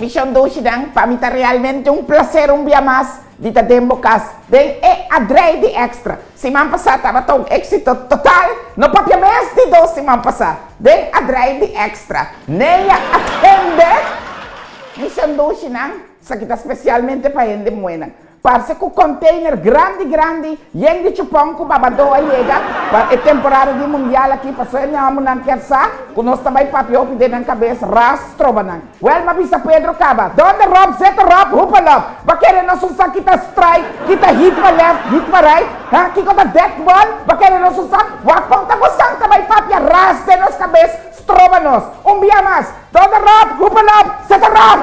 Mishon Dushinan, pa mi ta realmente un placer un bia mas di ta den bo cas den e Adrei di Extra. Siman pasá tabata un éxito total, no papia mes di dos siman pasá den Adrei di Extra. Neya a tende! Mishon Dushinan, esaki ta specialmente pa hende muhénan. Parse ku container grandi grandi yen di chupon ku babadó a yega pa e temporada di mundial aki pasobra e nòmbernan kier sa ku nos ta bai papia hopi den nan kabes ras stroba nan. Wèl m'a bisa Pedro kaba, Donde Rob zet Rob hupelop! Ba kere nos un sa kita strike, kita hit pa left, hit pa right? Ha? Kiko ta dead ball? Ba kere nos un sa? Wak kon ta bosan ta bai papia ras den nos kabes stroba nos. Un bia mas, Donde Rob hupelop zet Rob!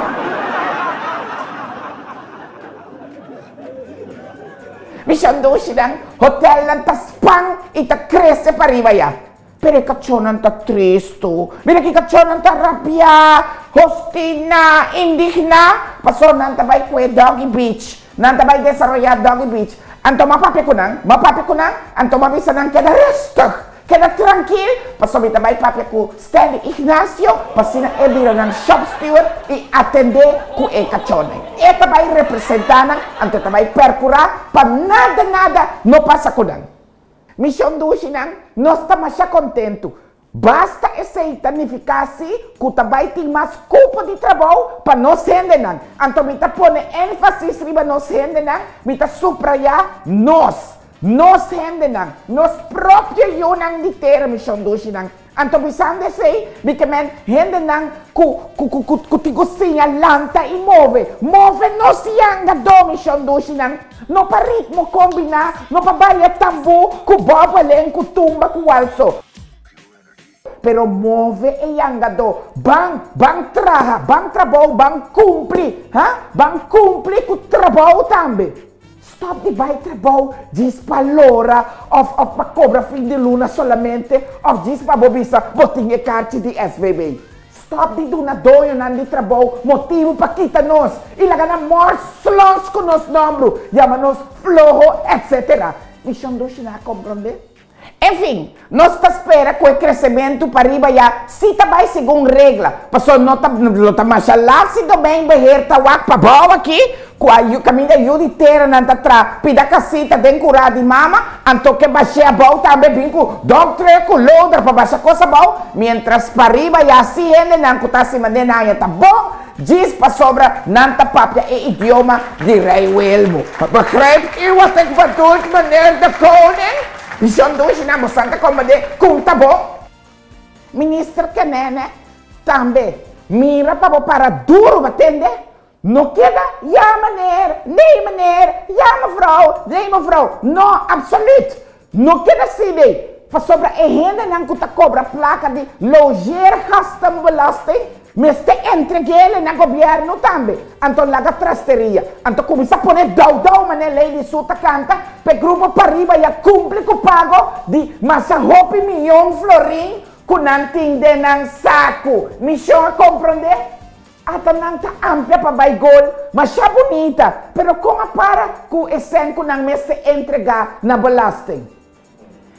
Mishon dushinan, hotelnan ta span i ta krese pariba ya. Pero e kachónan ta tristu. Mira ki kachónan ta rabiá, hostiná, indigná, pasobra nan ta bai kue Doggy Beach. Nan ta bai desaroyá Doggy Beach. Anto m'a papia ku nan, m'a papia ku nan, anto m'a bisa nan keda rustig. Keda trankil, pasobra mi ta bai papia ku Stanley Ignacio pa asina e bira nan shop steward i atendé ku e kachónan. E ta bai representá nan, anto e ta bai perkurá pa nada nada no pasa ku nan. Mishon dushinan, nos ta masha kontentu. Basta esei ta nifiká si ku ta bai tin mas kupo di trabou pa nos hendenan. Anto mi ta pone énfasis riba nos hendenan, mi ta suprayá nos. Nos hendenan, nos propio yunan di tera, mi shondushinan. Anto bisando esei, mi ke men hendenan ku ku ku ku ku tin ku siña lanta i move. Move nos yangadó, mi shondushinan. No pa ritmo kombiná, no pa balia tambú ku bòbelen, ku tumba, ku walso. Pero move e yangadó. Ban, ban traha, ban trabou, ban kumpli, ha? Ban kumpli ku trabou tambe. Stòp di bai trabou djis pa lora òf òf pa kobra fin di luna solamente òf djis pa bo bisa bo tin e karchi di SVB. Stòp di duna doñonan di trabou motibu pa kita nos i laga nan mòrs slòs ku nos nòmbru, yama nos floho, etsetera. Mishon Dushi nan a komprondé. En fin, nos ta spera ku e kresementu pariba ya si ta bai segun regla, pasobra no ta lo ta masha lat si Domeinbeheer ta wak pabou aki ku a kaminda yu di teranan ta tra pida kasita den kurá di mama, anto ke bash'é abou tambe bin ku dump truck ku loader pa basha kos abou, mientras pariba ya si hendenan ku ta hasi manera nan haña ta bon djis pasobra nan ta papia e idioma di Rei Wilmo. Begrijpt u wat ik bedoel, meneer de Koning? Mishon dushi nan bo santa komand'é kun ta bo. Minister Kenene tambe mira pa bo para duru bo tende no keda ya meneer nee meneer ya mevrouw nee mevrouw no absoluut no keda así dey pasobra e hendenan ku ta kobra plaka di logeergastenbelasting Mester entreg'ele na gobierno tambe. Anto laga trasteria. Anto cuminsa pone dou dou manera Lady Sue ta canta p'e grupo pariba ya cumpli cu pago di masa hopi miyon florin cu nan tin den nan sacu. Mision a comprende? Ata nan ta amplia pa bay gol. Masha bunita, pero con a para cu e cen cu nan mester entrega na belasting?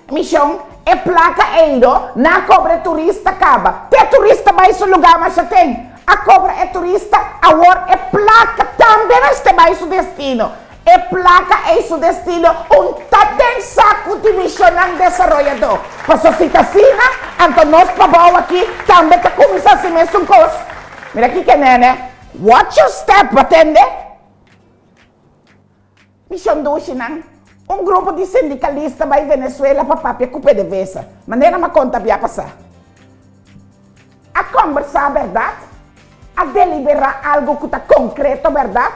Mishon, e plaka eiro na a kobra e turista kaba. Te turista bai su lugá masha ten. A kobra e turista, awor e plaka tambe mester bai su destino. E plaka ei su destino un ta den saku di mishonnan desaroyadó. Paso si ta asina, anto nos pabou aki tambe ta kuminsá hasi mesun kos. Mira kiko nene, watch your step, bo tende? Mishon Dushinan, Un grupo di sindikalista bai Venezuela pa papia ku PDVSA, manera m'a konta bia pasá. A kòmbersá bèrdat? A deliberá algu ku ta konkreto bèrdat?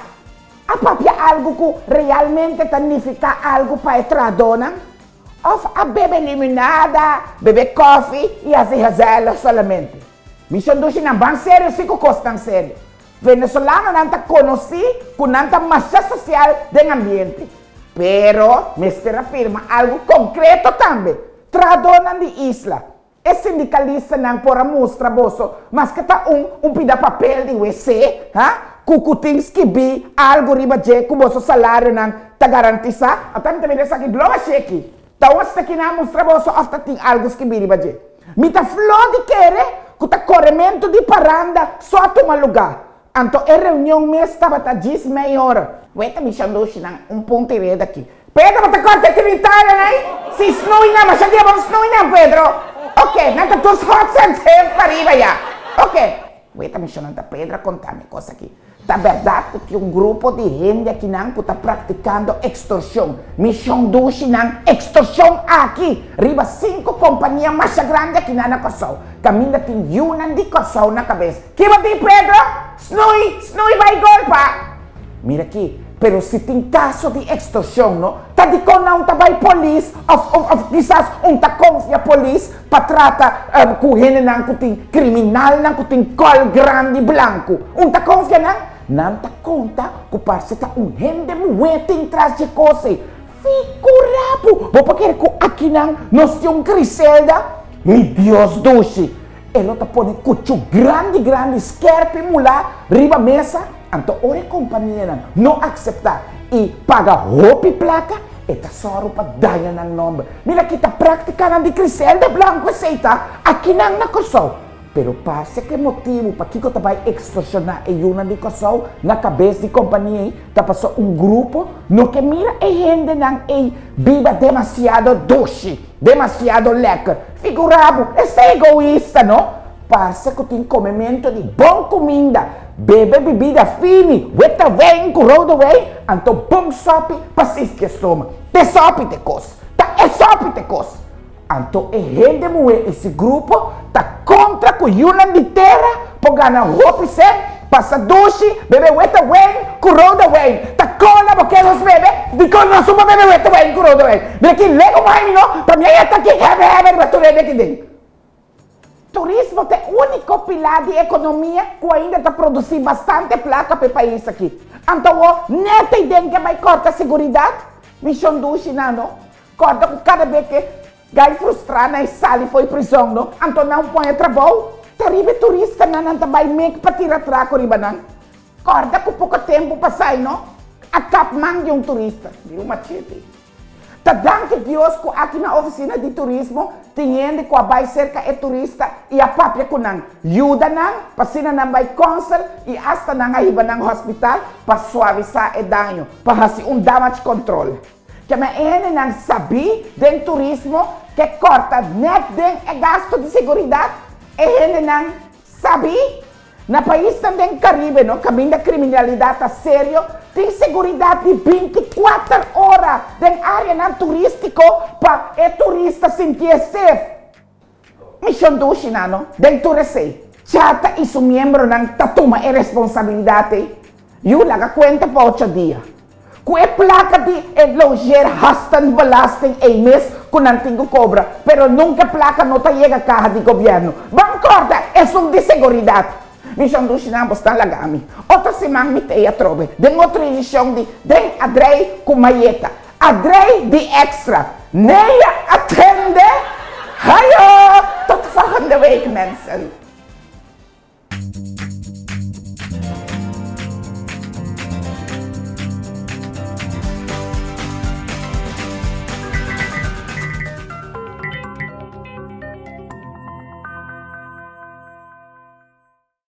A papia algu ku realmente ta nifiká algu pa e trahadónan? Òf a bebe limunada, bebe kòfi i hasi gezellig solamente? Mishon Dushinan, ban serio si ku kosnan serio. Venezolanonan ta konosí ku nan ta masha sosial den ambiente, pero mester a firma algu konkreto tambe. Trahadónan di isla, e sindikalistanan por a mustra boso maske ta un un pida papel di wc, ha, ku ku tin skibí algu riba dje ku boso salarionan ta garantisá. Ata mi ta mira esaki bloba sheki. Ta un esaki nan a mustra boso òf ta tin algu skibí riba dje? Mi ta fló di kere ku ta korementu di paranda so a tuma lugá. Anto e reunion mes tabata djis mei ora. Weta mi shandushinan un punta i reda aki. Pedro bo ta kòrta e trinitario nei? Si snui nan, masha dia bon snui nan Pedro. Ok, nan ta tur hot sent hef pariba ya. Ok. Weta mi shonnan ta Pedro a konta mi kos aki. Ta bèrdat ku tin un grupo di hende akinan ku ta praktikando ekstorshon. Mi shon dushinan ekstorshon aki riba sinku kompania masha grandi akinan na Kòrsou. Kaminda tin yunan di Kòrsou na kabes. Ki bo di Pedro? Snui, snui bai golpa! Mira aki, pero si tin kaso di ekstorshon no, ta dikon nan un ta bai polis òf òf kisas un ta konfia polis pa trata ku hendenan ku tin kriminalnan ku tin kòl grandi blanku. Un ta konfia nan? Nan ta konta ku parse ta un hende muhé tin tras dje kos ei. Figura bo! Bo por kere ku akinan nos tin un Griselda? Mi Dios dushi! E lo ta pone kuchu grandi grandi skerpi mulá riba mesa, anto ora e kompanianan no akseptá i paga hopi plaka, e ta sòru pa daña nan nòmber. Mira ki ta práktikanan di Griselda Blanco esei ta akinan na Kòrsou. Pero parse ku e motibu pakiko ta bai ekstorshoná e yunan di Kòrsou na kabes di kompania ei ta pasobra un grupo no ke mira e hendenan ei biba demasiado dushi. Demasiado lekker. Figura bo, esta egoista, no? Parse ku tin komemento di bon kuminda, bebe bibida fini, weta wijn ku rode wijn, anto bon sòpi pa siskia stoma. Te sòpi te kos. Ta e sòpi te kos. Anto e hende muhé i si grupo ta kontra ku yunan di tera por gana hopi sèn Pasa dushi, bebe weta wijn ku rode wijn. Ta kola bo ke nos bebe? Dikon nos un por bebe weta wijn ku rode wijn? Mira ki lego wijn no, pa mi a yeta ki hebe hebe riba tur hende aki den. Turismo ta e úniko pilá di ekonomia ku ainda ta produsí bastante plaka pa e pais aki. Anto awor nèt ei den ke bai kòrta seguridat? Mishon dushi nan no. Kòrda ku kada be ke Guy frustrá na e sali fo'i prizòn no, anto nan pon e trabou ta riba e turistanan, nan ta bai mek pa tira trako riba nan. Kòrda ku poko tempu pasai no, a kap man di un turista, di un machete. Ta danki Dios ku aki na ofisina di turismo tin hende ku a bai serka e turista i a papia ku nan, yuda nan pa asina nan bai kònsel i asta nan a hiba nan hòspital pa suavisá e daño, pa hasi un damage control. Keme e hendenan sabí den turismo ke kòrta nèt den e gastu di seguridat? E hendenan sabí? Na paisnan den Karibe no kaminda kriminalidat ta serio, tin seguridat di 24 ora den áreanan turístiko pa e turista sintié sef. Mishon dushi nan no den tur esei. Chata i su miembronan ta tuma e responsabilidat ei. Yu laga kuenta pa ocho dia. Ku e plaka di e logeerhastenbelasting ei mes ku nan tin ku kobra, pero nunka e plaka no ta yega kaha di gobièrnu. Ban kòrda esun di seguridat. Mishon dushi nan bo stan laga mi. Otro siman mi t'ei atrobe den otro edishon di Den Adrei ku Mayeta. Adrei di Extra. Neya atende! Hayo! Tot volgende week mensen!